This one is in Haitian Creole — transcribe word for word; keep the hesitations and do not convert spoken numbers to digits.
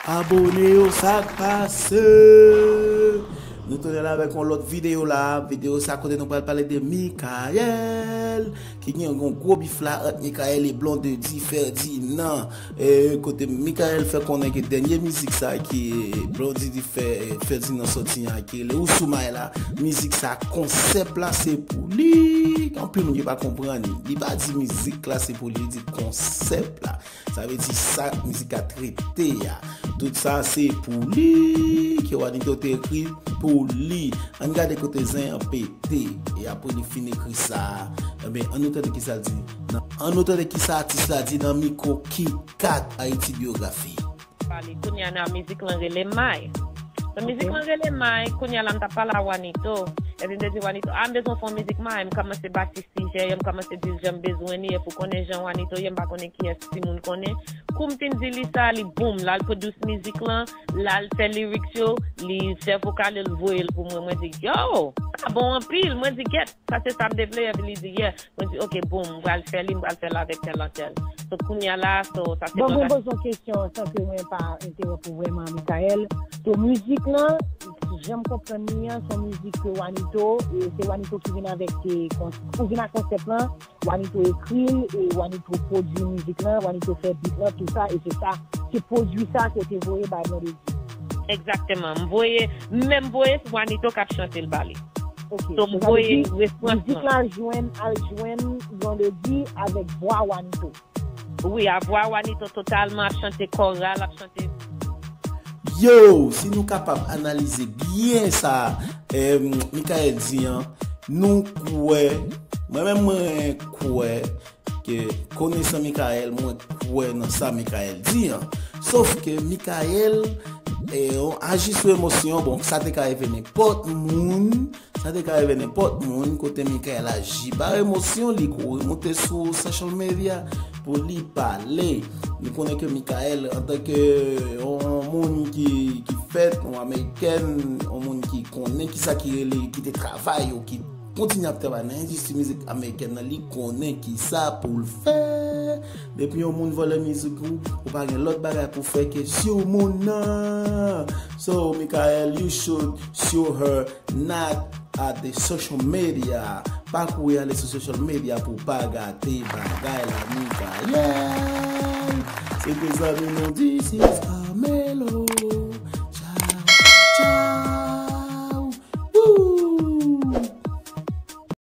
Abone yo, sa k pase? Nou tounen la avèk yon lòt videyo la. Videyo sa kote nou pral pale de Mickaël ki gen yon gwo bif la ant Mickaël e Blondedy Ferdinand. E kote Mickaël fè konnen ke dènye mizik sa ki Blondedy fè, Ferdinand sòti an ki rele Ou Sou May la, mizik sa konsèp la se pou li. Anpil moun ki pa konprann li. Li pa di mizik la se pou li, li di konsèp la. Sa vle di sa mizik la trete a. Tout sa se pou li ke Wanito te ekri pou li. Ann gade kote zen an pete. E apre li fin ekri sa. Ebyen, ann nou tande kisa l di. Nan, ann nou tande kisa atis la di nan mikwo Kit Kat Ayiti Byografi. Pale, kounye a nan mizik lan rele May. Nan mizik lan rele May, kounye a la m t ap pale a Wanito. Epi m te di Wanito, a m bezwen fè yon mizik May, m kòmanse bati sijè yo, m kòmanse di l jan m bezwen li, epi w konnen jan Wanito ye, m pa konnen kiyès timoun konnen. Kou m fin di li sa, li boum, l al pwodui mizik lan, l al fè lyrics yo, li fè vokal yo, l voye l pou mwen. Mwen di, yo, sa bon anpil. Mwen di, gèt, sa se sa m te vle, epi li di, yeah. Mwen di, ok, boum, m pral fè li, m pral fè l avèk tèl antèl. So, kounye a la, so, sa se Bon, mwen bagay. Poze yon kesyon, san ke mwen pa entewonp ou vrèman, Mickaël. So, mizik lan, jan m konprann li an, se yon mizik ke Wanito, e se Wanito ki vin avèk, e, kon-, ou vin ak konsèp lan, Wanito ekri l, e Wanito pwodui mizik lan, Wanito fè beat lan, tou sa, e se sa, se pwodui sa ke w te voye bay Blondedy. Egzakteman. M voye, m menm voye, se Wanito k ap chante l ba li. Ok. So, m voye refren an. Mizik la jwenn, al jwenn Blondedy avèk vwa Wanito. Wi, a vwa Wanito totalman ap chante kòral, ap chante. Yo, si nou kapab analize byen sa, em, Mickaël di an, nou kwè, mwen menm mwen kwè ke konesan Mickaël, mwen kwè nan sa Mickaël di an. Sof ke Mickaël, eh, aji sou emosyon, bon, sa te ka rive nenpòt moun, sa te ka rive nenpòt moun, kote Mickaël aji pa emosyon, li kouri moute sou social media pou li pale. Nou konnen ke Mickaël, antanke yon moun ki, ki fèt, yon amerikèn, yon moun ki konnen kisa ki rele, ki te travay ou ki kontinye ap travay nan endistri mizik amerikèn nan, li konnen kisa pou l fè. Depi yon moun vòlè mizik ou, ou pa gen lòt bagay pou fè ke sou moun nan. So, Mickaël, you should sue her not at the social media. Pa kouri ale sou social media pou pa gate bagay la, Mickaël. Se te zanmi nou, this is Carmelo.